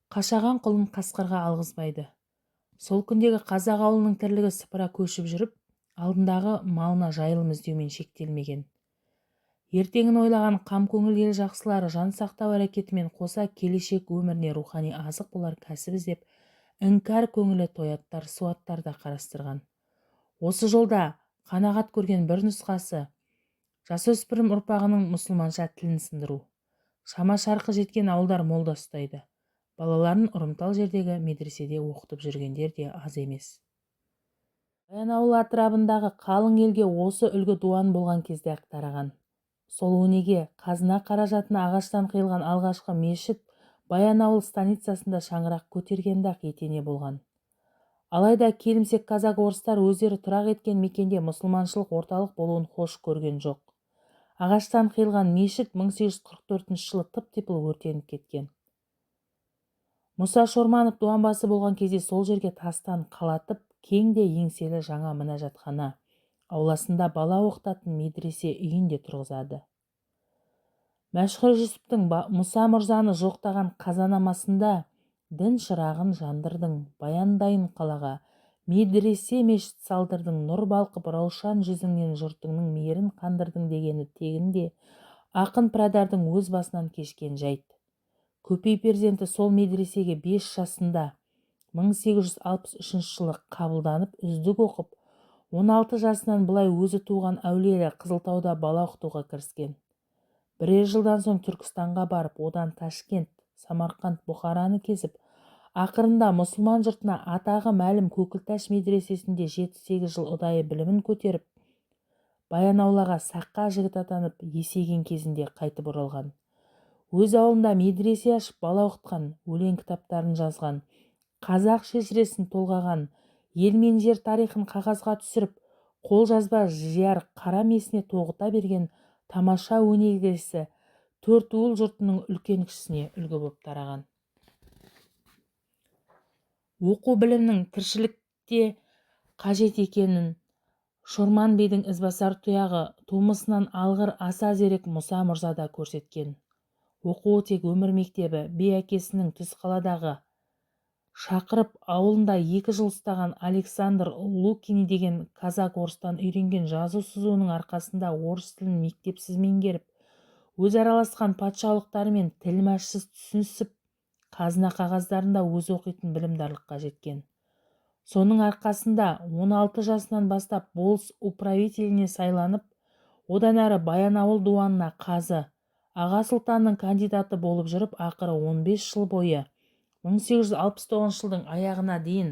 Қашаған құлын қасқырға алғызбайды. Сол күндегі қазақ ауылының тірлігі сыпыра көшіп жүріп, алдындағы малына жайылым іздеумен шектелмеген. Ертеңін ойлаған қамкөңіл ел жақсылары жан сақтау әрекетімен қоса келешек өміріне рухани азық болар кәсіп іздеп, іңкәр көңілі тояттар, суаттар да қарастырған. Осы жолда қанағат көрген бір нұсқасы жасөспірім ұрпағының мұсылманша тілін сындыру. Шама-шарқы жеткен ауылдар молда ұстайды. Балаларын ұрымтал жердегі медреседе оқытып жүргендер де аз емес. Баянауыл атырабындағы қалың елге осы үлгі дуан болған кезде-ақ тараған. Сол өнеге қазына қаражатына ағаштан қиылған алғашқы мешіт Баянауыл станицасында шаңырақ көтергенде-ақ етене болған. Алайда келімсек казак орыстар өздері тұрақ еткен мекенде мұсылманшылық орталық болуын хош көрген жоқ. Ағаштан қиылған мешіт 1844 жылы тып-типыл өртеніп кеткен. Мұса Шорманов дуанбасы болған кезде сол жерге тастан қалатып, кең де еңселі жаңа мінажатхана, ауласында бала оқытатын медресе үйін де тұрғызады. Мәшһүр Жүсіптің Мұса мырзаны жоқтаған қазанамасында дін шырағын жандырдың, баяндайын қалаға, медресе мешіт салдырдың, нұр балқып раушан жүзіңнен жұртыңның мейірін қандырдың дегені тегінде ақын пірадардың өз басынан кешкен жайт. Көпей перзенті сол медресеге 5 жасында 1863 жылы қабылданып, үздік оқып, 16 жасынан былай өзі туған әулиелі Қызылтауда бала оқытуға кіріскен. Бірер жылдан соң Түркістанға барып, одан Ташкент, Самарқанд, Бұхараны кезіп, ақырында мұсылман жұртына атағы мәлім Көкілташ медресесінде 7-8 жыл ұдайы білімін көтеріп, Баянаулаға саққа жігіт атанып, есейген кезінде қайтып оралған. Өз ауылында медресе ашып бала оқытқан, өлең кітаптарын жазған, қазақ шежіресін толғаған, ел мен жер тарихын қағазға түсіріп, қолжазба жияр қара месіне тоғыта берген тамаша өнегесі Төртуыл жұртының үлкен кішісіне үлгі боп тараған. Оқу білімнің тіршілікте қажет екенін Шорман бидің ізбасар тұяғы, тумысынан алғыр аса зерек Мұса мырза да көрсеткен. Оқуы тек өмір мектебі, би әкесінің Түзқаладағы шақырып ауылында 2 жыл ұстаған Александр Лукини деген казак орыстан үйренген жазу-сызуының арқасында орыс тілін мектепсіз меңгеріп, өз араласқан патшалықтарымен тілмәшсіз түсінісіп, қазына қағаздарында өзі оқитын білімдарлыққа жеткен. Соның арқасында 16 жасынан бастап болыс управителіне сайланып, одан әрі Баянауыл дуанына қазы, аға сұлтанның кандидаты болып жүріп, ақыры 15 жыл бойы 1869 жылдың аяғына дейін,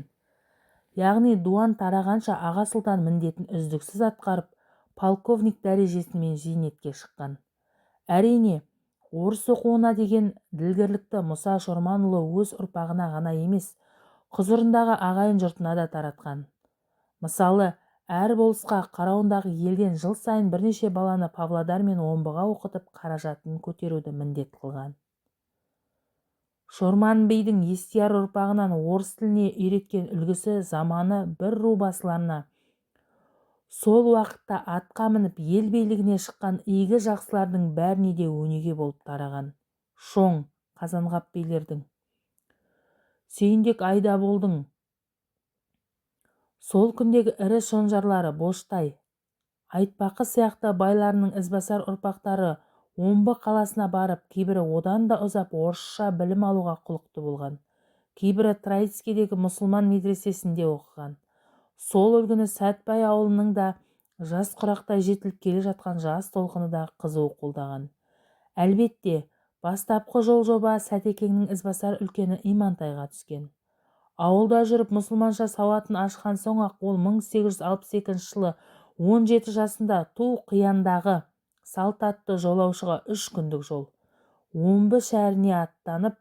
яғни дуан тарағанша аға сұлтан міндетін үздіксіз атқарып, полковник дәрежесімен зейнетке шыққан. Әрине, орыс оқуына деген ділгірлікті Мұса Шорманұлы өз ұрпағына ғана емес, құзырындағы ағайын жұртына да таратқан. Мысалы, әр болысқа қарауындағы елден жыл сайын бірнеше баланы Павлодар мен Омбыға оқытып, қаражатын көтеруді міндет қылған. Шорман бидің естияр ұрпағынан орыс тіліне үйреткен үлгісі заманы бір ру басыларына, сол уақытта атқа мініп ел билігіне шыққан игі жақсылардың бәріне де өнеге болып тараған. Шоң, Қазанғап билердің, Сүйіндік Айдаболдың сол күндегі ірі шонжарлары Боштай, Айтбақы сияқты байларының ізбасар ұрпақтары Омбы қаласына барып, кейбірі одан да ұзап орысша білім алуға құлықты болған. Кейбірі Троицкийдегі мұсылман медресесінде оқыған. Сол үлгіні Сәтбай ауылының да жас құрақтай жетіліп келе жатқан жас толқыны да қызу қолдаған. Әлбетте, бастапқы жол-жоба Сәтекеңнің ізбасар үлкені Имантайға түскен. Ауылда жүріп мұсылманша сауатын ашқан соң-ақ ол 1862 жылы 17 жасында Ту Қияндағы салт атты жолаушыға 3 күндік жол Омбы шәріне аттанып,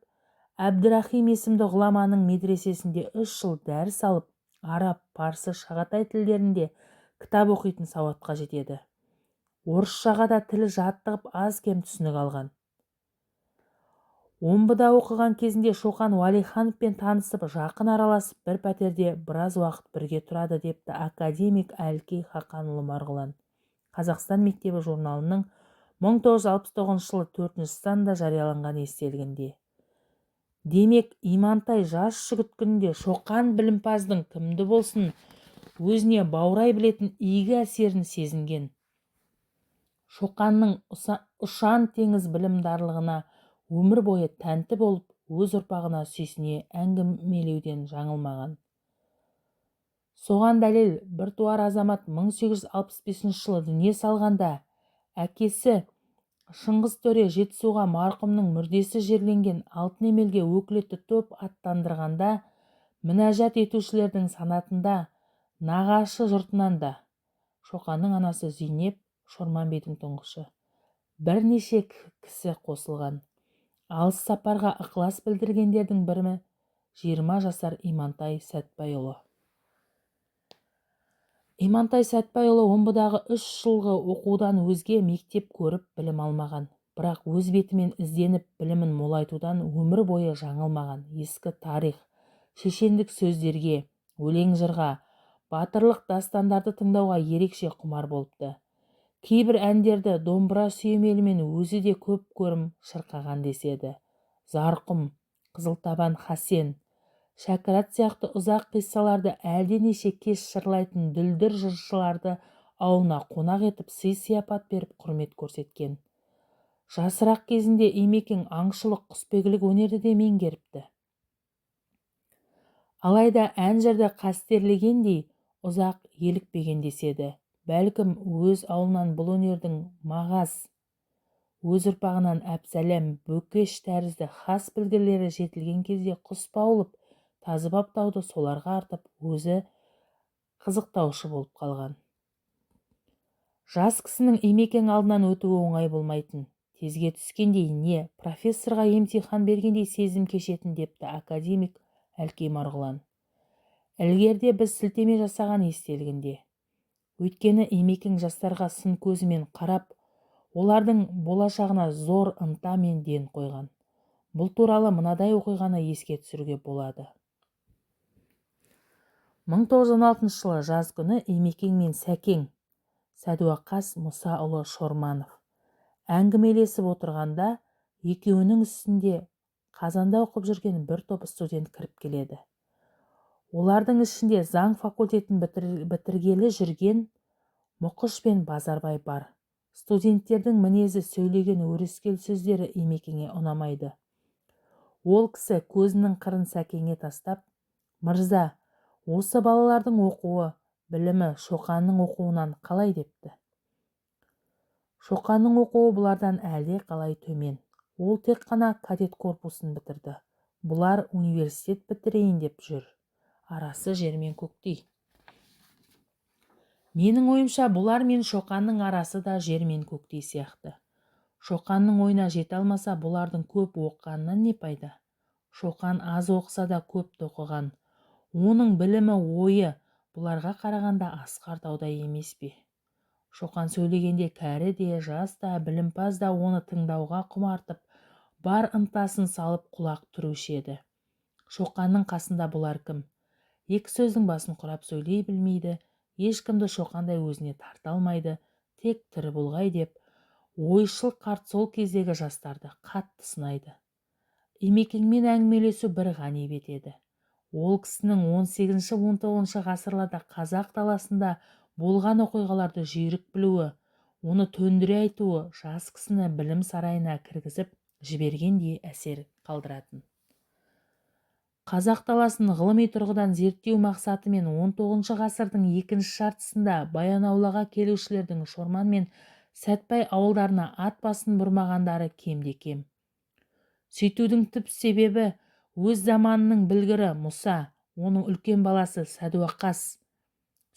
Әбдірахим есімді ғұламаның медресесінде 3 жыл дәріс алып, араб, парсы, шағатай тілдерінде кітап оқитын сауатқа жетеді. Орысшаға да тілі жаттығып аз-кем түсінік алған. Омбыда оқыған кезінде Шоқан Уәлихановпен танысып, жақын араласып, бір пәтерде біраз уақыт бірге тұрады депті академик Әлкей Хақанұлы Марғұлан. Қазақстан мектебі журналының 1969 жылы 4 санында жарияланған естелігінде. Демек, Имантай жас жігіт күнінде Шоқан білімпаздың кімді болсын өзіне баурай білетін игі әсерін сезінген. Шоқанның ұшан теңіз білімдарлығына өмір бойы тәнті болып, өз ұрпағына сүйсіне әңгімелеуден жаңылмаған. Соған дәлел, біртуар азамат 1865 жылы дүние салғанда әкесі Шыңғыс төре Жетісуға марқұмның мүрдесі жерленген Алтын Емелге өкілетті топ аттандырғанда, мінәжат етушілердің санатында нағашы жұртынан да Шоқанның анасы Зейнеп, Шорман бидің тұңғышы, бірнеше кісі қосылған. Алыс сапарға ықылас білдіргендердің бірі 20 жасар Имантай Сәтбайұлы. Имантай Сәтбайұлы Омбыдағы 3 жылғы оқудан өзге мектеп көріп білім алмаған. Бірақ өз бетімен ізденіп білімін молайтудан өмір бойы жаңылмаған. Ескі тарих, шешендік сөздерге, өлең жырға, батырлық дастандарды тыңдауға ерекше құмар болыпты. Кейбір әндерді домбыра сүйемелімен өзі де көп көрім шырқаған деседі. Зарқұм, Қызылтабан Хасен, Шәкірат сияқты ұзақ қиссаларды әлденеше кеш жырлайтын дүлдүр жыршыларды ауылына қонақ етіп, сый-сияпат беріп құрмет көрсеткен. Жасырақ кезінде Имекең аңшылық, құсбегілік өнерді де меңгеріпті. Алайда ән-жырды қастерлегендей ұзақ елікпеген деседі. Бәлкім, өз ауылынан бұл өнердің Мағаз, өз ұрпағынан Әбсәләм, Бөкеш тәрізді хас білгірлері жетілген кезде құс баулып, тазы баптауды соларға артып, өзі қызықтаушы болып қалған. Жас кісінің Имекең алдынан өтуі оңай болмайтын. Тезге түскендей, не профессорға емтихан бергендей сезім кешетін депті академик Әлкей Марғұлан ілгерде біз сілтеме жасаған естелігінде. Өйткені Имекең жастарға сын көзімен қарап, олардың болашағына зор ынта мен ден қойған. Бұл туралы мынадай оқиғаны еске түсіруге болады. 1916 жылы жаз күні Имекең мен Сәкең, Сәдуақас Мұсаұлы Шорманов, әңгімелесіп отырғанда екеуінің үстінде Қазанда оқып жүрген бір топ студент кіріп келеді. Олардың ішінде заң факультетін бітіргелі жүрген Мұқыш пен Базарбай бар. Студенттердің мінезі, сөйлеген өрескел сөздері Имекеңе ұнамайды. Ол кісі көзінің қырын Сәкеңе тастап, «Мырза, осы балалардың оқуы, білімі Шоқанның оқуынан қалай?» депті. Шоқанның оқуы бұлардан әлде қалай төмен. Ол тек қана кадет корпусын бітірді. Бұлар университет бітірейін деп жүр. Арасы жер мен көктей. Менің ойымша, бұлар мен Шоқанның арасы да жер мен көктей сияқты. Шоқанның ойына жете алмаса, бұлардың көп оқығанынан не пайда? Шоқан аз оқыса да көп тоқыған. Оның білімі, ойы бұларға қарағанда асқар таудай емес пе? Шоқан сөйлегенде кәрі де, жас та, білімпаз да оны тыңдауға құмартып, бар ынтасын салып құлақ түруші еді. Шоқанның қасында бұлар кім? Екі сөздің басын құрап сөйлей білмейді, ешкімді Шоқандай өзіне тарта алмайды, тек тірі болғай деп, ойшыл қарт сол кездегі жастарды қатты сынайды. Имекеңмен әңгімелесу бір ғанибет еді. Ол кісінің 18-19 ғасырларда қазақ даласында болған оқиғаларды жүйрік білуі, оны төндіре айтуы жас кісіні білім сарайына кіргізіп жібергендей әсер қалдыратын. Қазақ даласын ғылыми тұрғыдан зерттеу мақсатымен 19 ғасырдың екінші жартысында Баянаулаға келушілердің Шорман мен Сәтбай ауылдарына ат басын бұрмағандары кемде-кем. Сөйтудің түп себебі өз заманының білгірі Мұса, оның үлкен баласы Сәдуақас,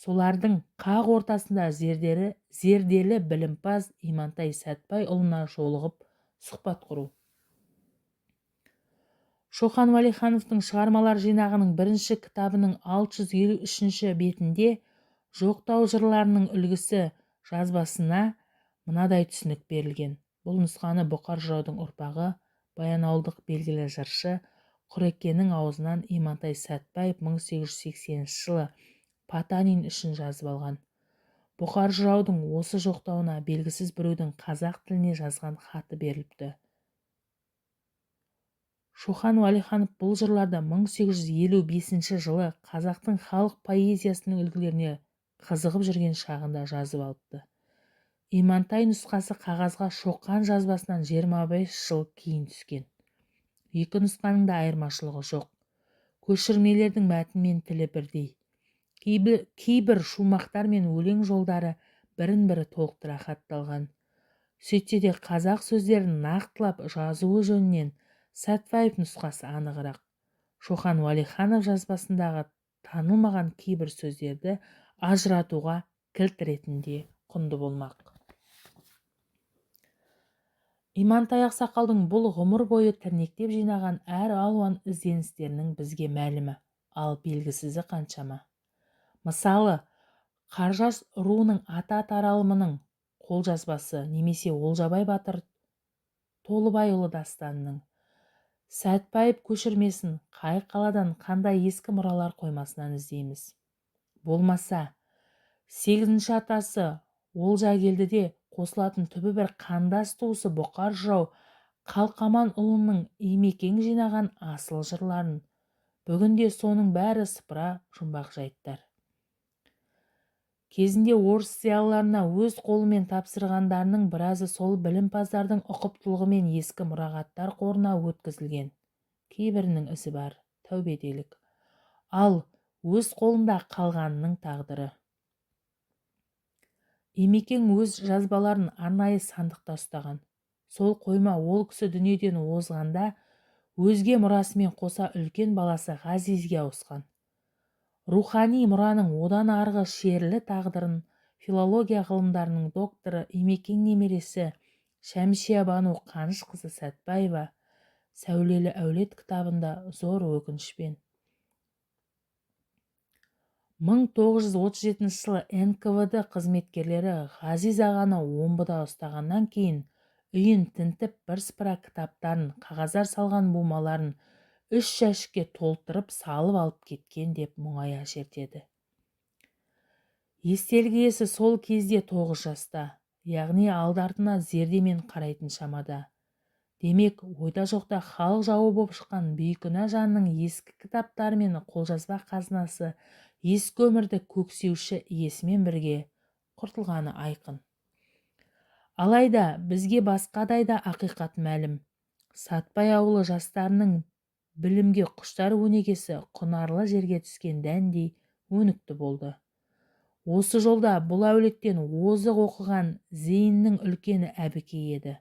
солардың қақ ортасында зерделі білімпаз Имантай Сәтбайұлына жолығып сұхбат құру. Шоқан Уәлихановтың шығармалар жинағының бірінші кітабының 653 бетінде жоқтау жырларының үлгісі жазбасына мынадай түсінік берілген. Бұл нұсқаны Бұқар жыраудың ұрпағы, баянауылдық белгілі жыршы Құрекенің аузынан Имантай Сәтбаев 1880 жылы Потанин үшін жазып алған. Бұқар жыраудың осы жоқтауына белгісіз біреудің қазақ тіліне жазған хаты беріліпті. Шоқан Уәлиханов бұл жырларды 1855 жылы қазақтың халық поэзиясының үлгілеріне қызығып жүрген шағында жазып алыпты. Имантай нұсқасы қағазға Шоқан жазбасынан 25 жыл кейін түскен. Екі нұсқаның да айырмашылығы жоқ. Көшірмелердің мәтіні мен тілі бірдей. Кейбір шумақтар мен өлең жолдары бірін-бірі толықтыра хатталған. Сөйтсе де қазақ сөздерін нақтылап жазуы жөнінен Сәтбаев нұсқасы анығырақ. Шоқан Уәлиханов жазбасындағы танылмаған кейбір сөздерді ажыратуға кілт ретінде құнды болмақ. Имантай ақсақалдың бұл ғұмыр бойы тірнектеп жинаған әр алуан ізденістерінің бізге мәлімі, ал белгісізі қаншама. Мысалы, Қаржас руының ата таралымының қолжазбасы немесе Олжабай батыр Толыбайұлы дастанының Сәтбаев көшірмесін қай қаладан қандай ескі мұралар қоймасынан іздейміз. Болмаса, 8-ші атасы Олжагелдіде қосылатын түбі бір қандас туысы Бұқар жырау Қалқаманұлының Имекең жинаған асыл жырларын. Бүгінде соның бәрі сыпыра жұмбақ жайттар. Кезінде орыс зиялыларына өз қолымен тапсырғандарының біразы сол білімпаздардың ұқыптылығымен ескі мұрағаттар қорына өткізілген. Кейбірінің ізі бар, тәубе делік. Ал өз қолында қалғанының тағдыры. Имекең өз жазбаларын арнайы сандықта ұстаған. Сол қойма ол кісі дүниеден озғанда өзге мұрасымен қоса үлкен баласы Ғазизге ауысқан. Рухани мұраның одан арғы шерлі тағдырын филология ғылымдарының докторы Имекең немересі Шәмшия-Бану Қанышқызы Сәтбаева «Сәулелі әулет» кітабында зор өкінішпен 1937 жылы НКВД қызметкерлері Ғазиз ағаны Омбыда ұстағаннан кейін үйін тінтіп бірсыпыра кітаптарын, қағаздар салған бумаларын 3 жәшікке толтырып салып алып кеткен деп мұңая шертеді. Естелік иесі сол кезде 9 жаста, яғни алды-артына зердемен қарайтын шамада. Демек, ойда жоқта халық жауы боп шыққан бейкүнә жанның ескі кітаптары мен қолжазба қазынасы ескі өмірді көксеуші иесімен бірге құртылғаны айқын. Алайда бізге басқадай да ақиқат мәлім. Сатпай ауылы жастарының білімге құштар өнегесі құнарлы жерге түскен дәндей өнікті болды. Осы жолда бұл әулеттен озық оқыған зейіннің үлкені Әбікей еді.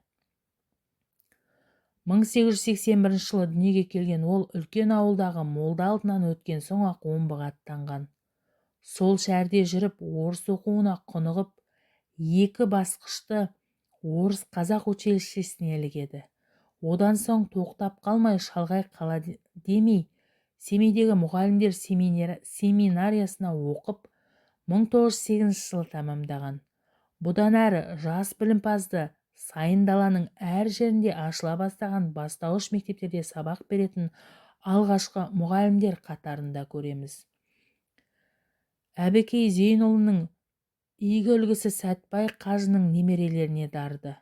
1881 жылы дүниеге келген ол үлкен ауылдағы молда алдынан өткен соң-ақ Омбыға аттанған. Сол шәрде жүріп орыс оқуына құнығып, 2 басқышты орыс-қазақ училищесіне ілігеді. Одан соң тоқтап қалмай шалғай қала демей, Семейдегі мұғалімдер семинариясына оқып, 1908 жылы тәмамдаған. Бұдан әрі жас білімпазды сайын даланың әр жерінде ашыла бастаған бастауыш мектептерде сабақ беретін алғашқы мұғалімдер қатарында көреміз. Әбікей Зейнұлының игі үлгісі Сәтбай қажының немерелеріне дарыды.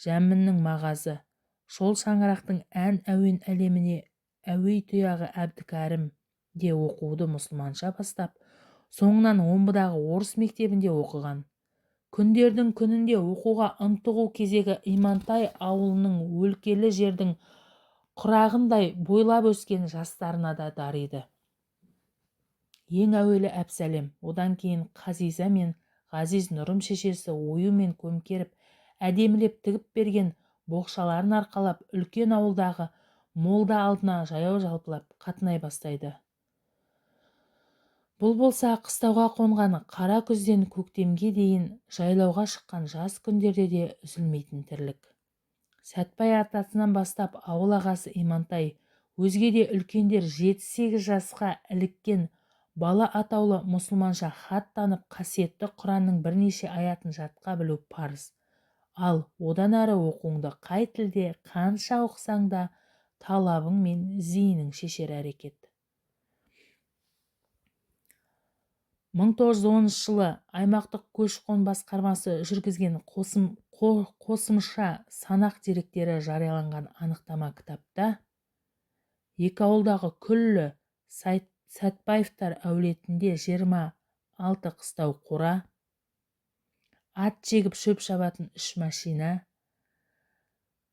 Жәміннің мағазы, шол шаңырақтың ән әуен әлеміне әуей тұяғы Әбдікәрім де оқуды мұсылманша бастап, соңынан Омбыдағы орыс мектебінде оқыған. Күндердің күнінде оқуға ынтығу кезегі Имантай ауылының өлкелі жердің құрағындай бойлап өскен жастарына да дариды. Ең әуелі Әпсәлем, одан кейін Қазиза мен Ғазиз Нұрым шешесі оюмен көмкеріп, әдемілеп тігіп берген боқшаларын арқалап, үлкен ауылдағы молда алдына жаяу жалпылап қатынай бастайды. Бұл болса қыстауға қонған қара күзден көктемге дейін жайлауға шыққан жаз күндерде де үзілмейтін тірлік. Сәтбай атасынан бастап ауыл ағасы Имантай, өзге де үлкендер 7-8 жасқа іліккен бала атаулы мұсылманша хат танып, қасиетті Құранның бірнеше аятын жатқа білу парыз. Ал одан әрі оқуыңды қай тілде қанша оқысаң да талабың мен зейінің шешер әрекет. 1910 жылы аймақтық көші-қон басқармасы жүргізген қосымша санақ деректері жарияланған анықтама кітапта Екі ауылдағы күллі Сәтбаевтар әулетінде 26 қыстау қора, ат жегіп шөп шабатын 3 машина,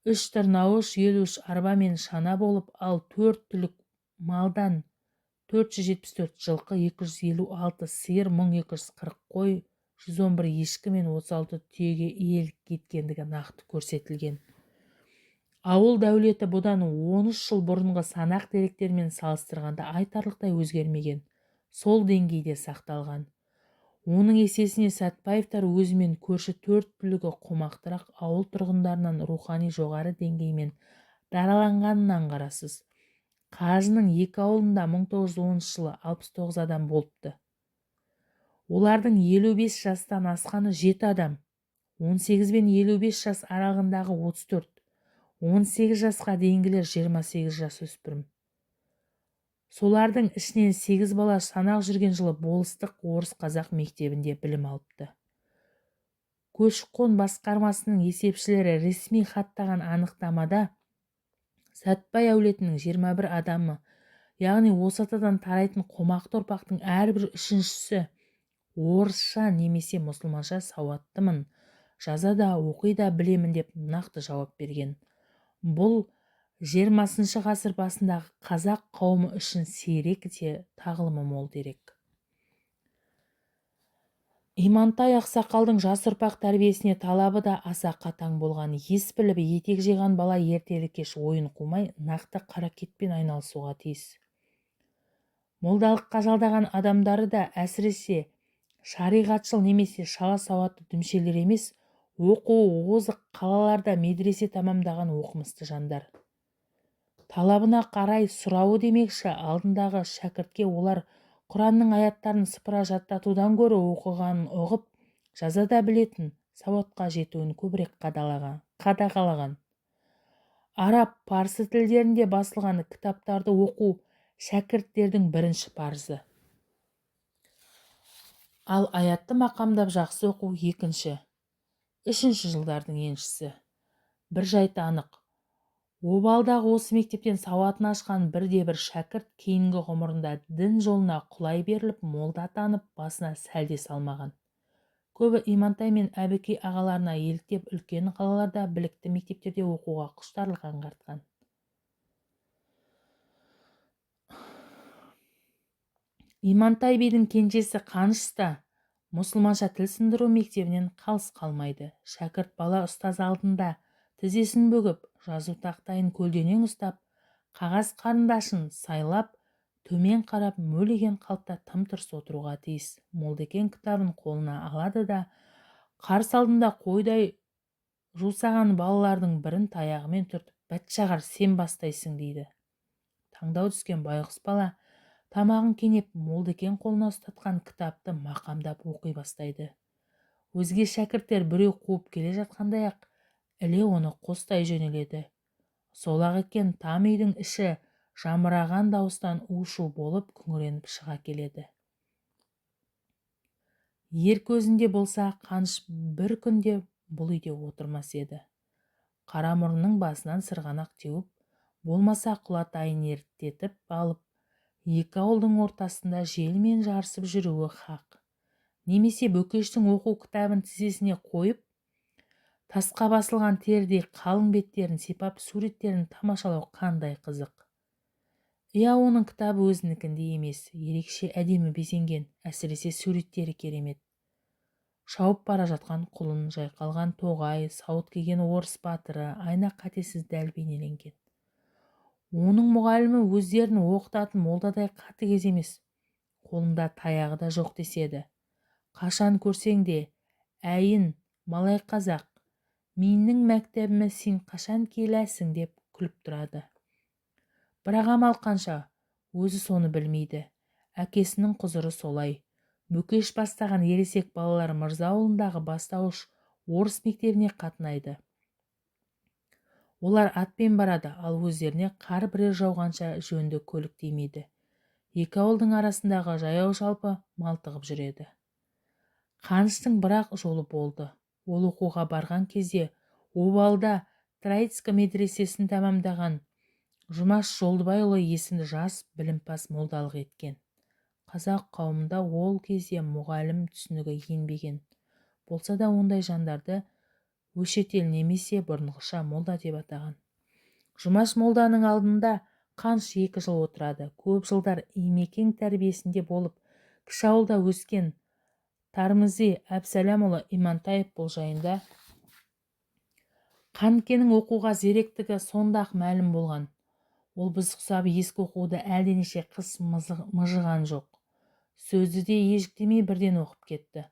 3 тырнауыш, 53 арба мен шана болып, ал 4 түлік малдан 474 жылқы, 256 сиыр, 1240 қой, 111 ешкі мен 36 түйеге иелік еткендігі нақты көрсетілген. Ауыл дәулеті бұдан 13 жыл бұрынғы санақ деректермен салыстырғанда айтарлықтай өзгермеген, сол деңгейде сақталған. Оның есесіне Сәтбаевтар өзімен көрші 4 түлігі қомақтырақ ауыл тұрғындарынан рухани жоғары деңгеймен дараланғанын аңғарасыз. Қажының екі ауылында 1910 жылы 69 адам болыпты. Олардың 55 жастан асқаны 7 адам, 18 бен 55 жас аралығындағы 34, 18 жасқа дейінгілер 28 жасөспірім. Солардың ішінен 8 бала санақ жүрген жылы болыстық орыс-қазақ мектебінде білім алыпты. Көші-қон басқармасының есепшілері ресми хаттаған анықтамада Сәтбай әулетінің 21 адамы, яғни осы атадан тарайтын қомақты ұрпақтың әрбір үшіншісі орысша немесе мұсылманша сауаттымын, жаза да оқи да білемін деп нақты жауап берген. Бұл 20 ғасыр басындағы қазақ қауымы үшін сирек те тағылымы мол дерек. Имантай ақсақалдың жас ұрпақ тәрбиесіне талабы да аса қатаң болған. Ес біліп етек жиған бала ертелі-кеш ойын қумай, нақты қаракетпен айналысуға тиіс. Молдалыққа жалдаған адамдары да әсіресе шариғатшыл немесе шала сауатты дүмшелер емес, оқуы озық қалаларда медресе тамамдаған оқымысты жандар. Талабына қарай сұрауы демекші, алдындағы шәкіртке олар Құранның аяттарын сыпыра жаттатудан гөрі оқығанын ұғып, жаза да білетін сауатқа жетуін көбірек қадағалаған. Араб, парсы тілдерінде басылған кітаптарды оқу шәкірттердің бірінші парызы. Ал аятты мақамдап жақсы оқу екінші, үшінші жылдардың еншісі. Бір жайты анық. Обалдағы осы мектептен сауатын ашқан бірде-бір шәкірт кейінгі ғұмырында дін жолына құлай беріліп, молда атанып, басына сәлде салмаған. Көбі Имантай мен Әбікей ағаларына еліктеп, үлкен қалаларда білікті мектептерде оқуға құштарлық аңғартқан. Имантай бидің кенжесі Қаныш та мұсылманша тіл сындыру мектебінен қалыс қалмайды. Шәкірт бала ұстаз алдында тізесін бүгіп, жазу тақтайын көлденең ұстап, қағаз қарындашын сайлап, төмен қарап мөлиген қалыпта тым-тырыс отыруға тиіс. Молдекең кітабын қолына алады да, қарсы алдында қойдай жусаған балалардың бірін таяғымен түртіп, «Бәтшағар, сен бастайсың» дейді. Таңдау түскен байғұс бала тамағын кенеп, Молдекең қолына ұстатқан кітапты мақамдап оқи бастайды. Өзге шәкірттер біреу қуып келе жатқандай-ақ, іле оны қостай жөнеледі. Сол-ақ екен, там үйдің іші жамыраған дауыстан у-шу болып күңіреніп шыға келеді. Ер көзінде болса, Қаныш бір күнде бұл үйде отырмас еді. Қара мұрнының басынан сырғанақ теуіп, болмаса құлатайын ерттетіп алып, екі ауылдың ортасында желмен жарысып жүруі хақ. Немесе Бөкештің оқу кітабын тізесіне қойып, тасқа басылған терідей қалың беттерін сипап, суреттерін тамашалау қандай қызық. Иә, оның кітабы өзінікіндей емес, ерекше әдемі безенген, әсіресе суреттері керемет. Шауып бара жатқан құлын, жайқалған тоғай, сауыт киген орыс батыры, айна қатесіз дәл бейнеленген. Оның мұғалімі өздерін оқытатын молдадай қатыгез емес, қолында таяғы да жоқ деседі. Қашан көрсең де, әйін, малай қазақ, менің мәктебіме сен қашан келәсің деп күліп тұрады. Бірақ амал қанша, өзі соны білмейді. Әкесінің құзыры солай. Бөкеш бастаған ересек балалар Мырза ауылындағы бастауыш орыс мектебіне қатынайды. Олар атпен барады, ал өздеріне қар бірер жауғанша жөнді көлік тимейді. Екі ауылдың арасындағы жаяу-жалпы малтығып жүреді. Қаныштың бірақ жолы болды. Ол оқуға барған кезде Обалда Троицк медресесін тәмамдаған Жұмаш Жолдыбайұлы есімді жас білімпаз молдалық еткен. Қазақ қауымында ол кезде мұғалім түсінігі енбеген болса да, ондай жандарды өшетел немесе бұрынғыша молда деп атаған. Жұмаш молданың алдында Қаныш 2 жыл отырады. Көп жылдар Имекең тәрбиесінде болып, кіші ауылда өскен Тармызи Әбсәләмұлы Имантаев бұл жайында: Қанкенің оқуға зеректігі сонда-ақ мәлім болған. Ол біз құсап ескі оқуды әлденеше қыс мыжыған жоқ. Сөзді де ежіктемей бірден оқып кетті.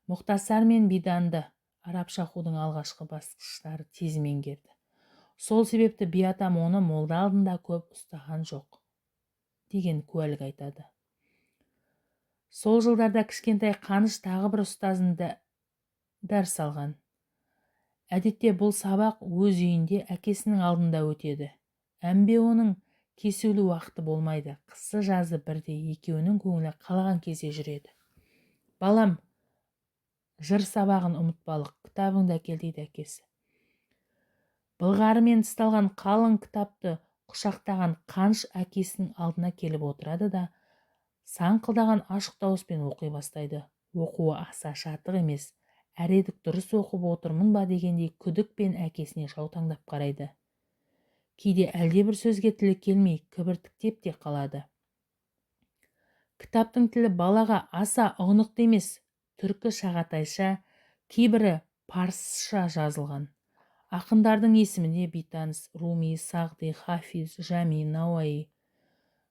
Мұхтасар мен биданды, арабша оқудың алғашқы басқыштары, тез меңгерді. Сол себепті би атам оны молда алдында көп ұстаған жоқ, деген куәлік айтады. Сол жылдарда кішкентай Қаныш тағы бір ұстазында дәріс алған. Әдетте бұл сабақ өз үйінде, әкесінің алдында өтеді. Әмбе оның кесулі уақыты болмайды. Қысы жазы бірдей, екеуінің көңілі қалаған кезде жүреді. Балам, жыр сабағын ұмытпалық, кітабыңды әкел, дейді әкесі. Былғарымен тысталған қалың кітапты құшақтаған Қаныш әкесінің алдына келіп отырады да, саңқылдаған ашық дауыспен оқи бастайды. Оқуы аса жатық емес, әредік дұрыс оқып отырмын ба дегендей күдікпен әкесіне жаутаңдап қарайды. Кейде әлдебір сөзге тілі келмей кібіртіктеп те қалады. Кітаптың тілі балаға аса ұғынықты емес, түркі шағатайша, кейбірі парсыша жазылған. Ақындардың есімі де бейтаныс: Руми, Сағди, Хафиз, Жами, Науаи.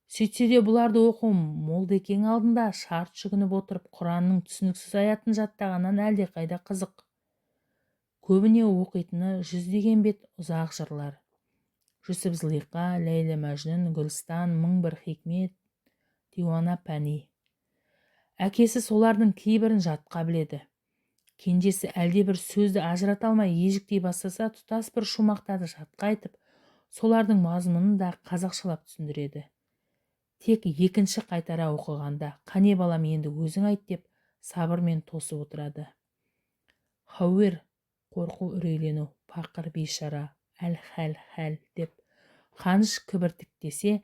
Сөйтсе де бұларды оқу молдекең алдында шарт жүгініп отырып Құранның түсініксіз аятын жаттағаннан әлдеқайда қызық. Көбіне оқитыны жүздеген бет ұзақ жырлар. Жүсіп Зылиқа, Ләйлі Мәжнүн, Гүлстан, Мың бір хикмет, Диуана Пәни. Әкесі солардың кейбірін жатқа біледі. Кенжесі әлдебір сөзді ажырата алмай ежіктей бастаса, тұтас бір шумақтарды жатқа айтып, солардың мазмұнын да қазақшалап түсіндіреді. Тек екінші қайтара оқығанда, қане балам, енді өзің айт деп сабырмен тосып отырады. Хауер қорқу, үрейлену, пақыр бейшара, әл-хәл хәл деп Қаныш кібіртіктесе,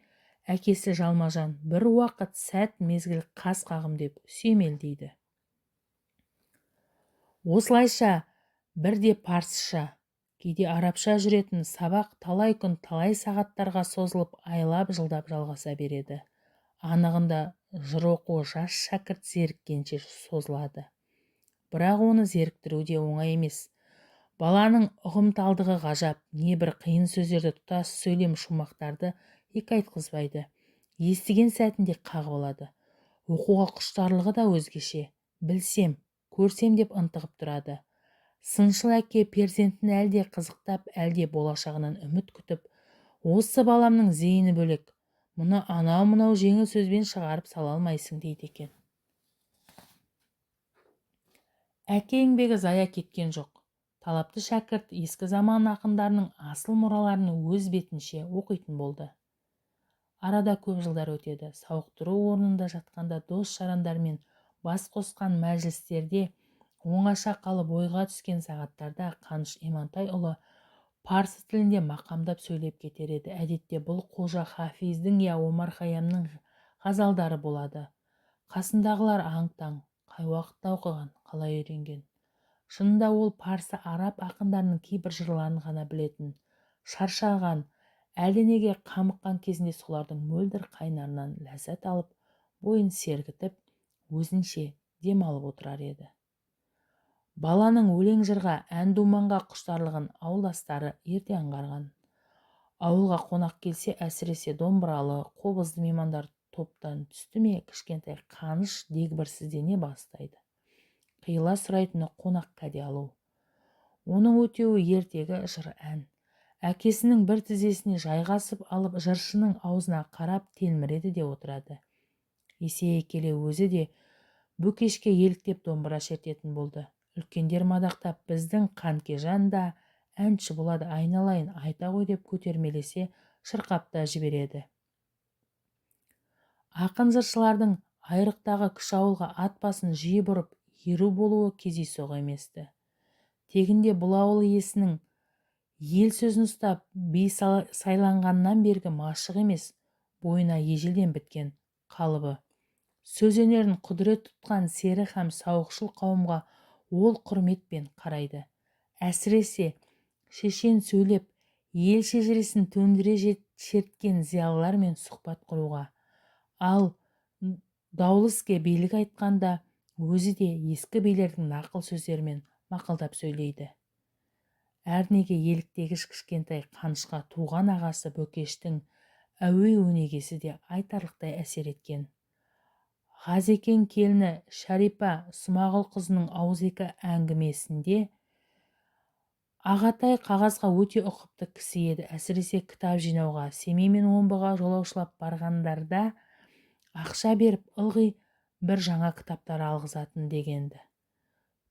әкесі жалма-жан бір уақыт, сәт, мезгіл, қас қағым деп сүйемелдейді. Осылайша бірде парсыша, кейде арабша жүретін сабақ талай күн, талай сағаттарға созылып, айлап, жылдап жалғаса береді. Анығында жыр оқу жас шәкірт зеріккенше созылады. Бірақ оны зеріктіру де оңай емес. Баланың ұғымталдығы ғажап, небір қиын сөздерді, тұтас сөйлем шумақтарды екі айтқызбайды. Естіген сәтінде қағып алады. Оқуға құштарлығы да өзгеше. Білсем, көрсем деп ынтығып тұрады. Сыншыл әке перзентін әлде қызықтап, әлде болашағынан үміт күтіп, осы баламның зейіні бөлек, мұны анау-мынау жеңіл сөзбен шығарып сала алмайсың дейді екен. Әке еңбегі зая кеткен жоқ. Талапты шәкірт ескі заман ақындарының асыл мұраларын өз бетінше оқитын болды. Арада көп жылдар өтеді. Сауықтыру орнында жатқанда дос-жарандармен бас қосқан мәжілістерде оңаша қалып ойға түскен сағаттарда Қаныш Имантайұлы парсы тілінде мақамдап сөйлеп кетер еді. Әдетте бұл Қожа Хафиздің я Омар Хайямның ғазалдары болады. Қасындағылар аң-таң, қай уақытта оқыған, қалай үйренген. Шынында ол парсы, араб ақындарының кейбір жырларын ғана білетін. Шаршаған, әлденеге қамыққан кезінде солардың мөлдір қайнарынан ләззат алып, бойын сергітіп, өзінше дем алып отырар еді. Баланың өлең жырға, ән-думанға құштарлығын ауылдастары ерте аңғарған. Ауылға қонақ келсе, әсіресе домбыралы, қобызды меймандар топтан түсті ме, кішкентай Қаныш дегбірсіздене бастайды. Қиыла сұрайтыны қонақ кәде алу. Оның өтеуі ертегі, жыр, ән. Әкесінің бір тізесіне жайғасып алып, жыршының аузына қарап телміреді де отырады. Есейе келе өзі де бөкешке еліктеп домбыра шертетін болды. Үлкендер мадақтап, біздің Қанкежан да әнші болады, айналайын, айта ғой деп көтермелесе, шырқап та жібереді. Ақын жыршылардың айрықтағы кіші ауылға ат басын жиі бұрып, еру болуы кездейсоқ емес-ті. Тегінде бұл ауыл иесінің Ел сөзін ұстап, би сайланғаннан бергі машық емес, бойына ежелден біткен қалыбы. Сөз өнерін құдірет тұтқан сері һәм сауықшыл қауымға ол құрметпен қарайды. Әсіресе шешен сөйлеп, ел шежіресін төндіре шерткен зиялылармен сұхбат құруға. Ал даулы іске билік айтқанда өзі де ескі билердің нақыл сөздерімен мақалдап сөйлейді. Әрнеге еліктегіш кішкентай Қанышқа туған ағасы Бөкештің әуей өнегесі де айтарлықтай әсер еткен. Ғазекең келіні Шәрипа Смағұл қызының ауызекі әңгімесінде ағатай қағазға өте ұқыпты кісі еді. Әсіресе кітап жинауға Семей мен Омбыға жолаушылап барғандарда ақша беріп ылғи бір жаңа кітаптар алғызатын дегенді.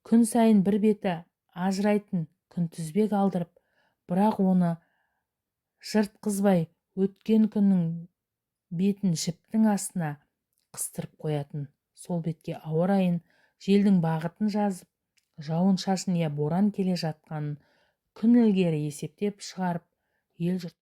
Күн сайын бір беті ажырайтын күнтізбек алдырып, бірақ оны жыртқызбай өткен күннің бетін жіптің астына қыстырып қоятын. Сол бетке ауа райын, желдің бағытын жазып, жауын-шашын я боран келе жатқанын күн ілгері есептеп шығарып, ел жұрт